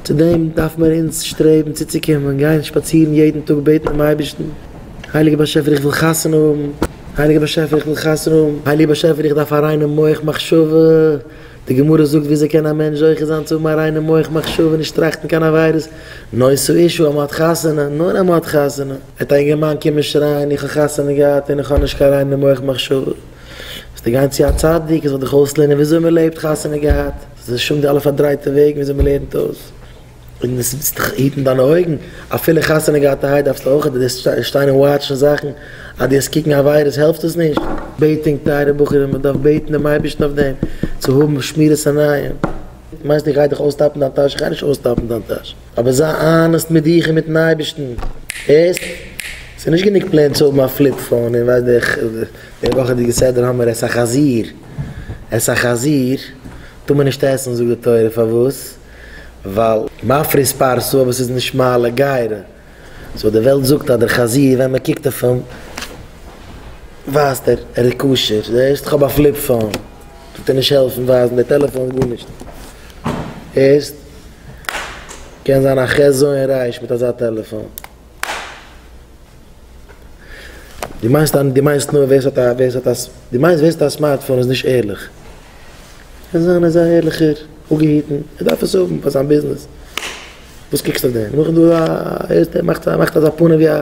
צו דעם דארף מיר אונז שטרעבן צוצוקומען, גיין שפאצירן יעדן טאג בעטן דעם אייבערשטן, הייליגער באשעפער איך וויל חתונה האבן, הייליגער באשעפער איך וויל חתונה האבן, הייליגער באשעפער איך דארף א ריינע מח מחשבה, די גמרא זאגט וויאזוי קען א מענטש זוכה זיין צו האבן א ריינע מח מחשבה נישט טראכטן קיין עבירות, נושא אשה אז מען האט חתונה, נאר אז מען האט חתונה, וועט א אינגערמאן קומען שרייען איך האב חתונה געהאט און איך האב נישט קיין ריינע מח מחשבה, וועסטו גיין צו א צדיק ער זאל דיך אויסלערנען וויאזוי מען לעבט חתונה געהאט, זאלסט נישט האבן די אלע פארדרייטע וועגן וויאזוי מען לערנט אויס, און עס זאלסט דיך היטן דיינע אויגן, אפילו חתונה געהאטערהייט דארפסטו אויך שטיין און וואטשן זאכן, אז דו וועסט קוקן עבירות העלפט עס נישט. בעט ענק טייערע בחורים, מען דארף בעטן דעם אייבערשטן אויף דעם, צו האבן שמירת עיניים. מיינסט איך גיי דיך אויסטאפן דיין טאש? איך גיי נישט אויסטאפן דיין טאש. אבער זיי honest מיט דיך און מיטן אייבערשטן. הערסט? ס'איז נישט גענוג plain צו האבן א flip phone און ווייס די די וואכעדיגע סדרה האמיר את החזיר. את החזיר טאר מען נישט עסן זאגט די תורה פארוואס? ווייל מפריס פרסה אבער ס'איז נישט מעלה גרה. so די וועלט זאגט אז דער חזיר ווען מ'קוקט אויף אים ווייזט ער ער איז כשר. הערסט? כ'האב א flip phone. טוט ער נישט העלפן ווייזן די טעלעפאן גארנישט. הערסט? קען זיין א חזיון רייש מיט אזא טעלעפאן. דו מיינסט אז דו מיינסט נאר ווער ס'האט א ווער ס'האט א דו מיינסט ווער ס'האט א smartphone איז נישט ערליך. קען זיין ער איז א ערליכער אפגעהיטן ער דארף עס האבן פאר זיין ביזנעס. וואס קוקסטו אויף דעם? נאכדעם דא א הערסט ער מאכט ער מאכט אזא פנים ווי א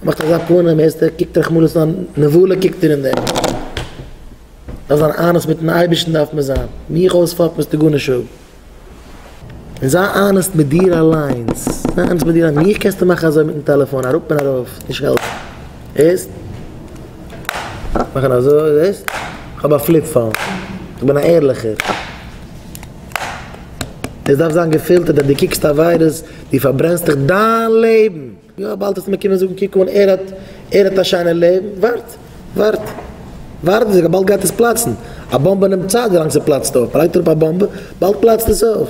מאכט אזא פנים הערסט ער קוקט רחמנא ליצלן נבלה קוקט ער אין דעם. דארף זיין honest מיטן אייבערשטן דארף מען זיין. מיך אויספאפן וועסטו גארנישט האבן. און זיי honest מיט דיר אליינס, זיי honest מיט דיר אליינס, מיך קענסטו מאכן אזוי מיטן טעלעפאן, אראפ און ארויף, נישט העלפן, הערסט? מאכן אזוי, הערסט? איך האב א flip phone, איך בין א ערליכער. עס דארף זיין געפילטערט אז דו קוקסט עבירות, דו פארברענסט דיך דיין לעבן. יא, באלד וועסטו מיר קומען זאגן קוק אן ער האט ער האט א שיינע לעבן, ווארט, ווארט, ווארט ביז באלד גייט עס פלאצן, א באמבע נעמט צייט ווילאנג ס'פלאצט אויף, מ'לייגט אראפ א באמבע, באלד פלאצט עס אויף.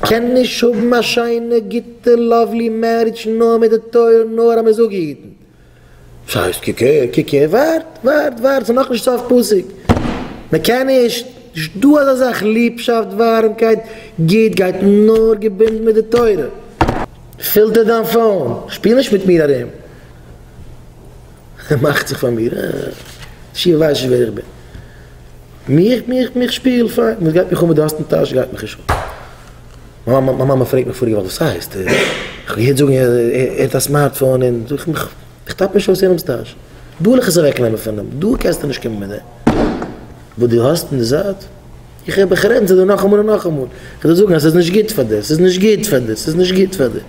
קען נישט האבן א שיינע גוטע lovely marriage נאר מיט די תורה נאר אז מ'איז אפגעהיטן. וואס הייסט קוק הער קוק הער ווארט ווארט ווארט ס'איז נאכנישט סוף פסוק מ'קען נישט נישט דא אזא זאך ליבשאפט ווארעמקייט גוט גייט נאר געבינדן מיט די תורה פילטער דיין phone שפיל נישט מיט מיר ארום ער מאכט זיך פאר מיר שיע ווייסט נישט ווער איך בין מיך מיך מיך שפיל פיין וואס גייט מיך אן וואס דו האסט אין טאש גייט מיך נישט אן. מיין מאמע פרעגט מיך פאריגע וואך וואס הייסט? איך האב געהערט זאגן ער האט א smartphone און זאג איך מיך איך טאפ נישט אויס יענעמס טאש, דא וועל איך עס אוועק נעמען פון אים, דא קענסטו נישט קומען מיט דעם וואס דו האסט אין די זייט, איך האב איך רעדן צו דיר נאכאמאל און נאכאמאל, איך וועל דיר זאגן אז ס'איז נישט גוט פאר דיר, ס'איז נישט גוט פאר דיר, ס'איז נישט גוט פאר דיר.